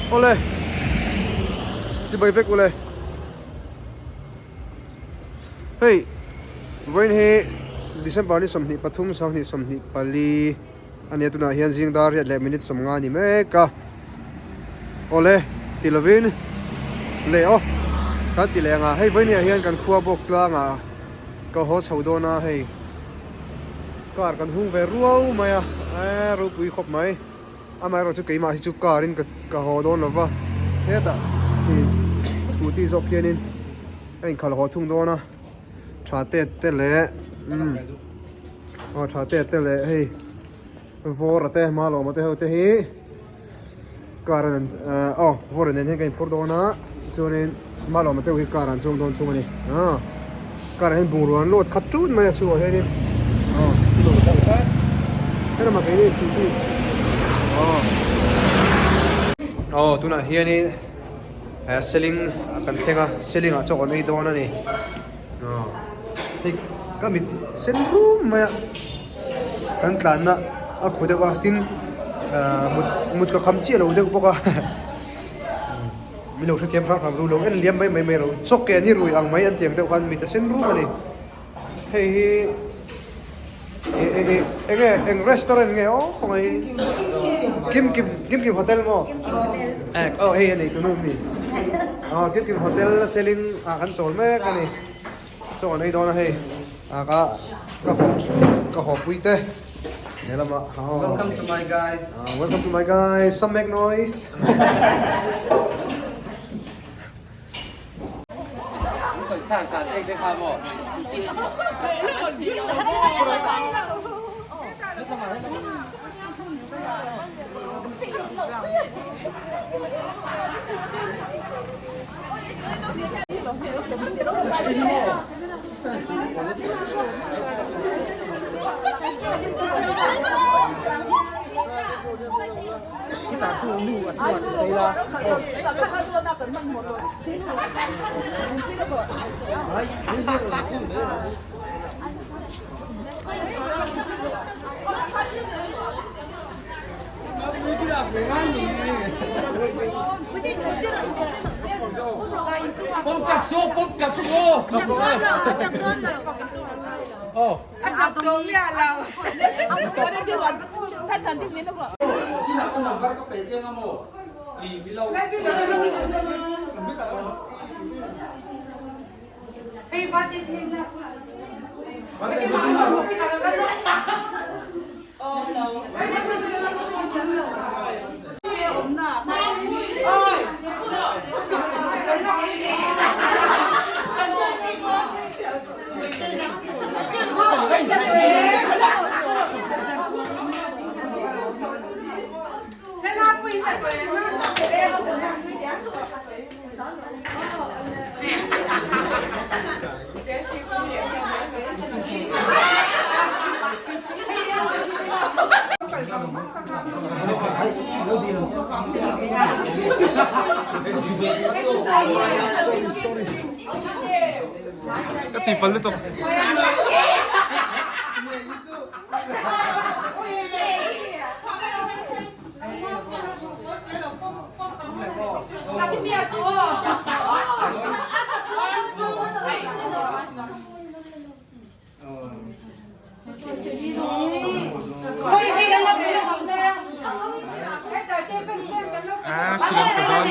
Awle chibai vek ule hei vawiin hi December ni 23 2024 ania tunah hian zing dar riat leh minute 50 a ni mek a awle ti lovin leh aw kan ti leh ang a hei vawiin ah hian kan khua bawk tlangah ka haw chho dawn a hei car kan hung ve ruau mai a eee ropui khawp mai. Amaherawhchu keimah hi chu car in ka haw dawn lo va, hetah ih scooty zawk hianin a inkhalh haw thung dawn a, tha te te leh umm aw tha te te leh hei vawra te malawma te ho te hi car an aw vawra nen hian ka inphur dawn a chuanin malawma te ho hi car an chuang dawn thung a ni aw car ah hian bungrua an load khat tut mai a chhuah hianin aw helamah keini scooty aw aw tunah hianin eh seling kan thleng a seling ah chaw kan ei dawn a ni aw hei ka mit sen rum mai a kan tlanna a khu deuh a tin ah mut mut ka kham chiah lo deuh bawk a. Min lo hrethiam hrang hrang ru lo en liam mai mai mai ro chaw ke ni rui ang mai an tiang deuh khan mit a sen rum a ni hei hi eh eh eh enge eng restaurant nge aw khawngaih hi kim kim kim kim hotel maw eh aw hei a nei tunu mi aw kim kim hotel selling ah kan chawl mek a ni chaw an ei dawn a hei ah ka ka haw ka haw pui te. Welcome to my guys. Welcome to my guys. Some make noise. Ka ti pal lutuk. Ah, khilam ka dawn.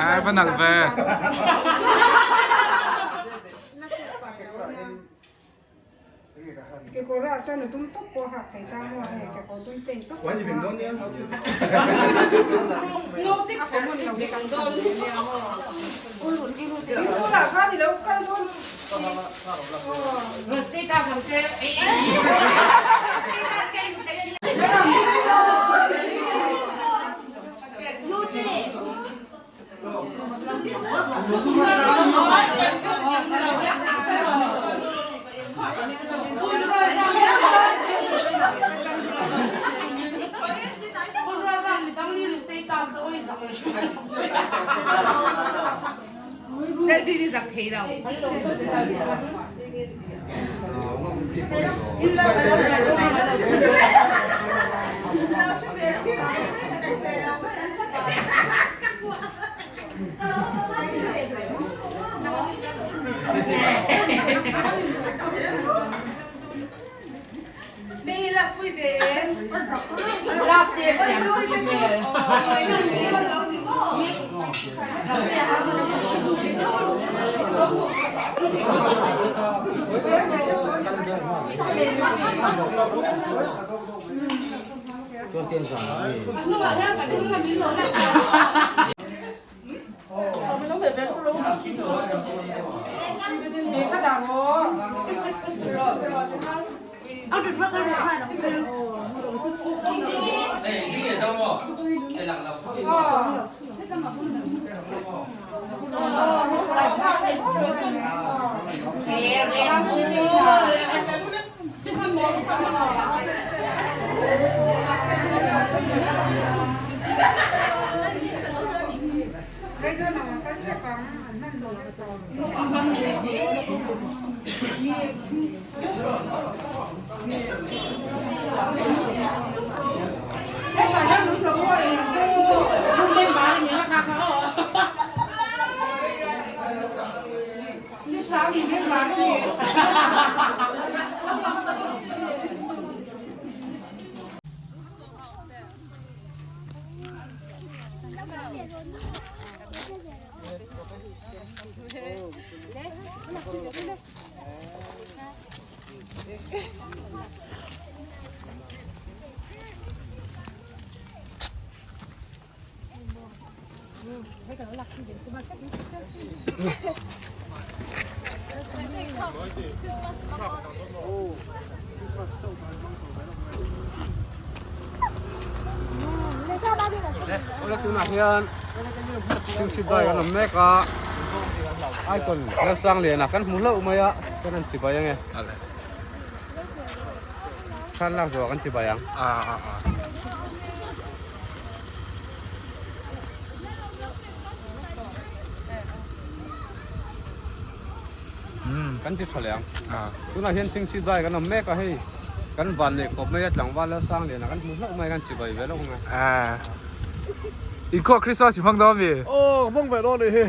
Ah, va nalh ve. Kekawr ah chuan a dum tawp pawh a hak thei ta maw hei kekawr dum plain tawp pawh a hak thei a. A common lo bik ang dawn nia maw. In bulah khan i lo kal dawn Awle tunah hian thingthi dai kan awm mek a icon Lalsangliana kan hmu hlauh mai a kan han chibai ange thlan lak zawh ah kan chibai ang. Kan ti tha leh ang. Tunah hian Singsi dai kan awm mek a hei kan van leh khawp mai a tlangval Lalsangliana kan hmu hlauh mai a kan chibai ve lawk ang e. Inkhawh Christmas i hmang dawn mi? Aw ka hmang ve dawn anih hi.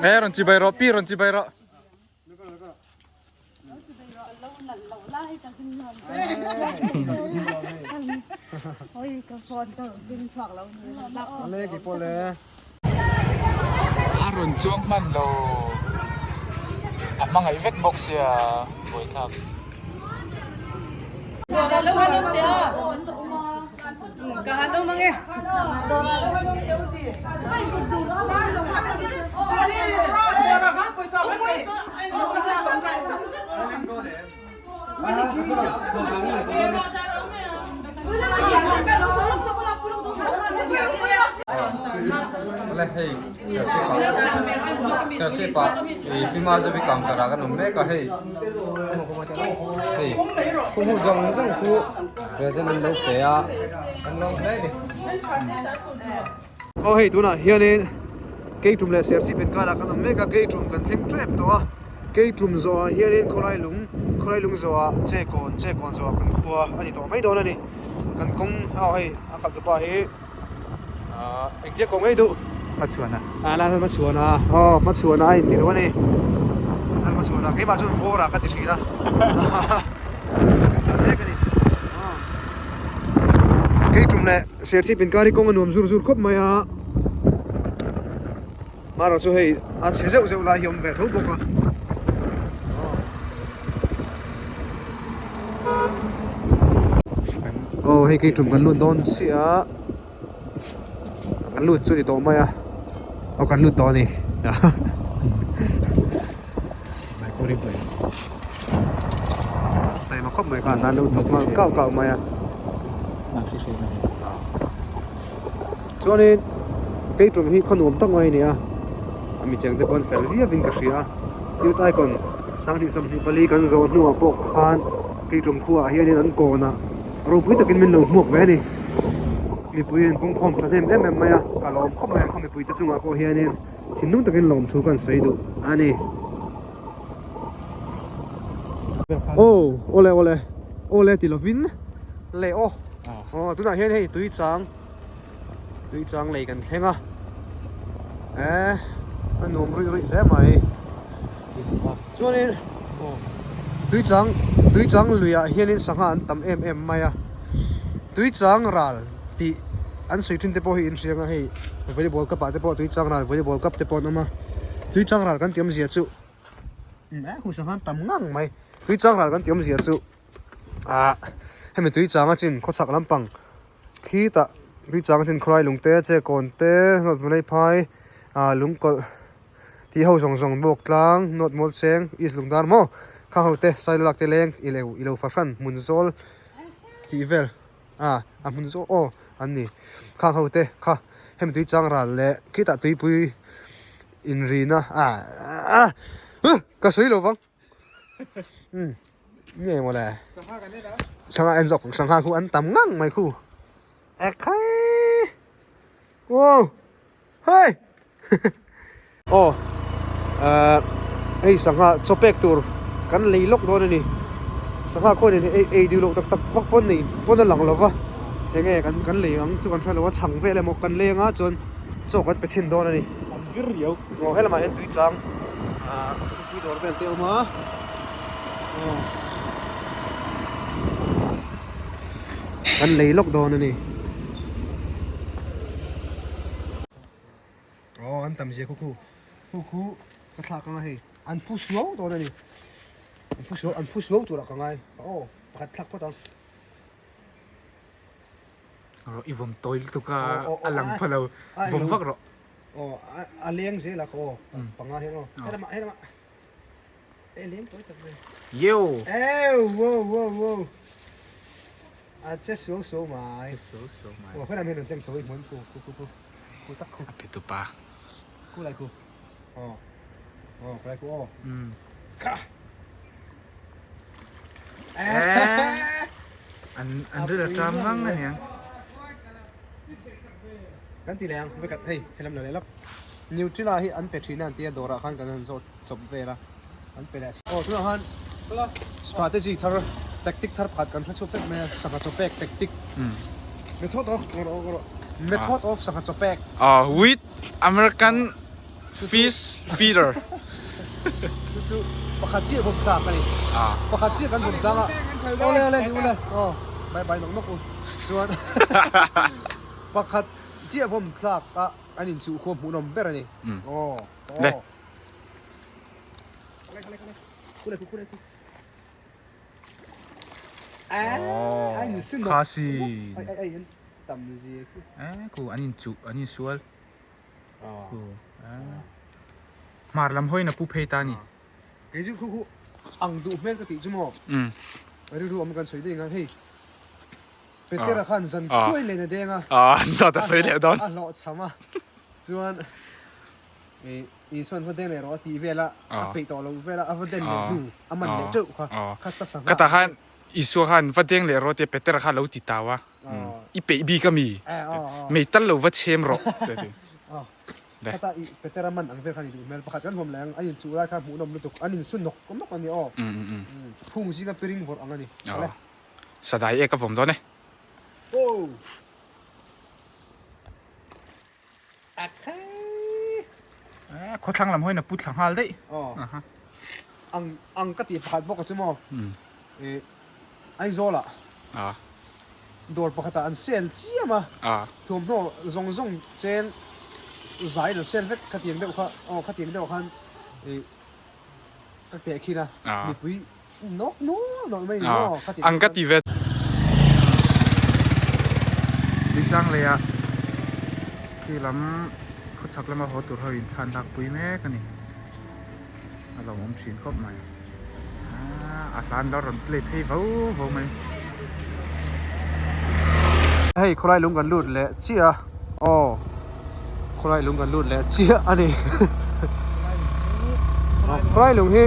E rawn chibai rawh pi rawn chibai rawh. A rawn chuang hman lo a hmangaih vek bawk sia buaithlak. Awle hei Serchhip ah ih Pi Mazawi counter ah kan awm mek a hei hei khawhmuh zawng zawng chu present an lo pe a kan lawm hle a ni. Aw hei tunah hianin Keitum leh Serchhip inkarah kan awm mek a Keitum kan thleng tep tawh a Keitum zawhah hianin khawlai lung khawlai lung zawhah Chekawn Chekawn zawhah kan khua a ni tawh mai dawn a ni kan kawng aw hei a kalh tupa hi ahh engtia kawng ngei duh Hmachhuana ah la Hmachhuana aw Hmachhuana a inti duh a ni Hmachhuana keimah chuan Vawra ka ti thin a kan kal mek a ni Keitum leh Serchhip inkar hi kawng a nuam zur zur khawp mai a marawh chu hei a chhe zeuh zeuh lai hi a awm ve tho bawk a aw hei keitum kan lut dawn chiah a kan lut chu ni tawh mai a aw kan lut tawh a ni taima khawp mai khan an lo thawk nghal kau kau mai a chuanin keitum hi khaw nuam tak mai a ni a a mi cheng te pawh an fel viau in ka hria a youth icon sanghnih 24 kan zawh hnuah pawh khan keitum khuaah hianin an kawnah ropui takin min lo hmuak ve a ni mipui an pungkhawm tha hnem em em mai a ka lawm khawp mai a khaw mipui te chungah pawh hianin thinlung takin lawmthu kan sawi duh a ni. Aw awle awle awle ti lovin le aw aw tunah hian hei tui chang tui chang lei kan thleng a eh a nuam ruih ruih hle mai chuanin tui chang tui chang luiah hianin sangha an tam em em mai a tui chang ral tih an sawi thin te pawh hi inhriang a hei volleyball cup ah te pawh tui chang ral volleyball cup te pawh an awm a tui chang ral kan ti awmzia chu. Eh hu sangha an tam ngang mai. Tui chang ral kan ti awmzia chu ah hemi tui chang a chin khawchhak lampang khitah tui chang a chin khawlai lung te che kawn te hnawt vawlei phai ah lungkawlh tih ho zawng zawng bawk tlang hnawt mual cheng east lungdar maw khang ho te sailo lak te leng i lo i lo fahran hmun zawl tih vel ah a hmun zawl aw an ni khang ho te kha hemi tui chang ral leh khitah tuipui inrina ah ah ka sawi lo vang. Um nge maw le sangha en zawk sangha khu an tam ngang mai khu ekhai wow hei aw eh hei sangha chaw pek tur kan lei lawk dawn a ni sangha khawn in ei ei duh loh tak tak vak pawn nei pawn a lang lo va enge kan kan lei ang chu kan hre lo a chhang vel emaw kan leng a chuan chaw kan pe chhin dawn a ni an zir riau aw helamah hian tui chang ah thingpui dawr vel te a awm a aw kan lei lawk dawn a ni aw an tam zia khu khu khu khu ka thlak anga hei an phu suau dawn a ni an phu suau an phu suau turah ka ngai aw pakhat thlak phawt ang. Rawh i vawm tawi lutuk a a lang pha lo vawm vak rawh. Aw a leng zel a ka aw panga hian aw helamah helamah e leng tawi tak mai. Yeo. Ew wow wow wow a che suau suau mai. Che suau suau mai. Aw helam hian rawn tleng chho i hmuan khu khu khu khu khu tak khu. A pe tu pa. Khu lai khu aw aw khu lai khu aw. Kha. An an ril a ṭam ngang a niang. Kan ti leh ang vekhat hei helam lo leh lawk. Nutella hi an pe thin a an tia dawrah khan kan han zawt chawp vel a an pe leh a. Aw tunah khan strategy thar tactic thar pakhat kan hre chhuak vek mai a sangha chaw pek tactic method of method of sangha chaw pek. Aw with American Fish feeder. Chu chu pakhat chiah bawm tlak a ni. Pakhat chiah kan bawm tlang a. Awle awle ni ule. Aw bye bye nawk nawk u. Chuan pakhat chiah bawm tlak a an inchuh khuam hmuhnawm ber a ni. Aw. Le. Kule kule kule. Kule kule kule. Khasi. Ai ai ai tam zia khu. Eh khu an inchuh an insual. Hmar lam hawiin a pu phei ta a ni. Kei chu khu khu ang duh hmel ka tih chu maw? Rilru awm kan sawi daih ang a, hei Petera khan zan khuai len a deng a, a hlawhchham a, chuan Isuan va deng leh rawh a tih vel a, a peih tawh lo vel a, a va den leh hnu, a man leh teuh kha, kha ta sangha. Ka ta khan Isua khan va deng leh rawh tia Petera kha a lo ti tau a. I peih bik a mi? Mei tal lo va chhem rawh ti a ti. Khata i Petera man ang vel khan i duh hmel. Pakhat kan huam leh ang, an inchuh lai kha hmuhnawm lutuk. An insu nawk nawk a ni aw. Phung zinga piring vawrh ang a ni. Awle. Sadai e ka vawm dawn e. Aw. Akhai. Khawthlang lam hawiin a pu thla nghal daih. Aw. Ang ang ka tih pakhat bawk a chu maw. Aizawl ah. Dawr pakhat ah an sel chiam a. Thuamhnaw zawng zawng cheng zai an sel vek khatiang deuh kha aw khatiang deuh khan ka teh khin a. Mipui nawk nawk nawk mai ni maw khatiang. Ang ka ti ve. Tuichang lei ah khi lam khawchhak lama haw tur ho in thlan lak pui mek a ni. A lo awm thin khawp mai. A hlan la rawn play phei vo vo mai. Hei khawlai lung kan lut leh chiah a aw khawlai lung kan lut leh chiah a ni khawlai lung hi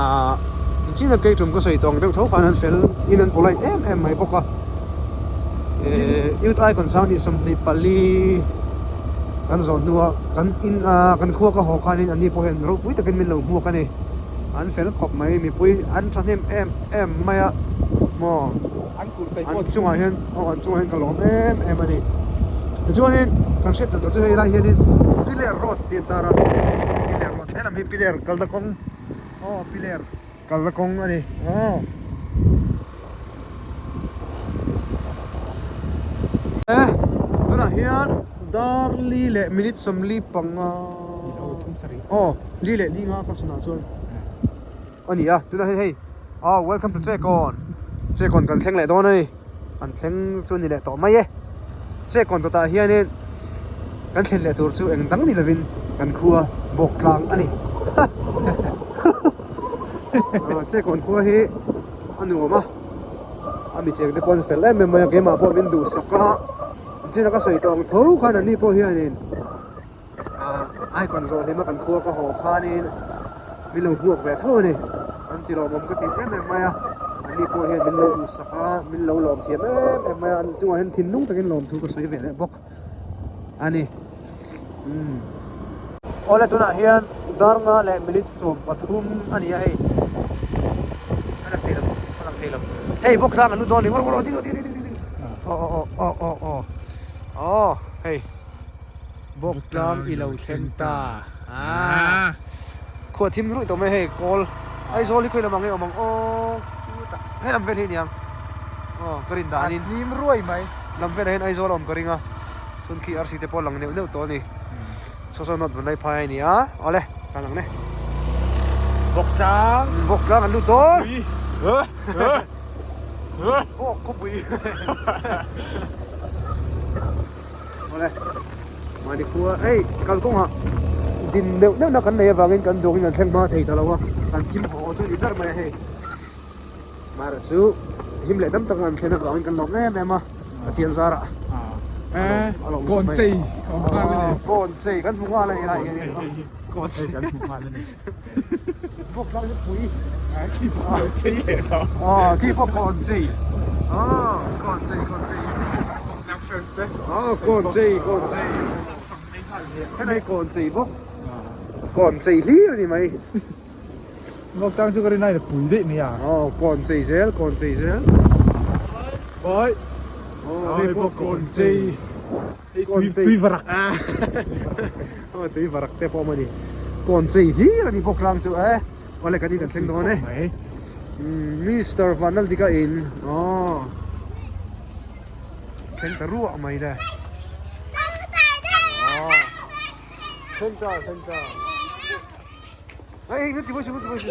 ah chin a kei tum ka sawi tawng deuh tho khan an fel in an polite em em mai bawk a eh youth icon 20 24 kan zawh hnuah kan in a kan khua ka haw khanin an ni pawh hian ropui takin min lo hmuak a ni an fel khawp mai mipui an thahnem em em mai a maw an chungah hian aw an chungah hian ka lawm em em a ni tichuanin kan hriat tel tur chu hei lai hianin piler road tih a intar a piler road helam hi piler kalna kawng aw piler kalna kawng a ni aw. Tunah hian dar li leh minute 45 aw li leh li nga ka chhunah chuan. a ni a tunah hian hei aw welcome to Chekawn Chekawn kan thleng leh dawn a ni kan thleng chu a ni leh tawh mai e Chekawn kawtah hianin kan thlen leh tur chu eng dang ni lovin kan khua bawk tlang a ni Chekawn khua hi a nuam a a mi cheng te pawh an fel em em mai a keimah pawh min duhsak a china ka sawi tawh ang tho khan an ni pawh hianin ah icon zawh hlima kan khua ka haw khanin min lo hmuak ve tho a ni an ti lawmawm ka ti em em mai a an ni pawh hian min lo duhsak a min lo lawm thiam em em mai a an chungah hian thinlung takin lawmthu ka sawi ve leh bawk a ni umm awle tunah hian darnga leh minute 13 a ni a hei a lang thei lo a lang thei lo hei bawk tlang an lut dawn a ni aw aw ding ding ding ding aw aw aw aw aw aw hei. Bawk tlang i lo thleng ta ah khuah thim ruih tawh mai hei kawl Aizawl hi khawi lam ang nge awm ang aw chutah he lam vel hi aniang aw ka rin dan in hnim ruai mai lam velah hian Aizawl a awm ka ring a chuan khi arsi te pawh a lang neuh neuh tawh a ni saw saw note vun lai phai a ni a awle tan ang ne Bawk tlang Bawk tlang an lut dawn Bawk khawpui. Awle mahni khua hei kalkawngah din deuh deuh na kan nei avangin kan duangin kan thleng hma thei ta lo a kan thim haw chu ni ber mai a hei amaherawh chu him leh dam taka kan thlen avangin kan lawm em em a Pathian zarah a lawm kawn chei awm nghal a ni kawn chei kan hmu nghal a ni lai hian kawn chei kan hmu nghal a ni bawk tlang hi pui khi pawh kawn chei leh tawh khi pawh kawn chei kawn chei kawn chei Kawn chei kawn chei helai kawn chei bawk kawn chei hlir a ni mai Bawk tang chu ka rin ain a pui daih mai a aw kawn chei zel kawn chei zel Oi aw hei pawh kawn chei tui tui varak aw tui varak te pawh a awm a ni kawn chei hlir a ni bawk tlang chu e awle kan in kan thleng dawn e Mister Vanlaldika in aw. Thleng ta ruah mai le. Thleng ta, thleng ta. Ei, ti bosi, ti bosi.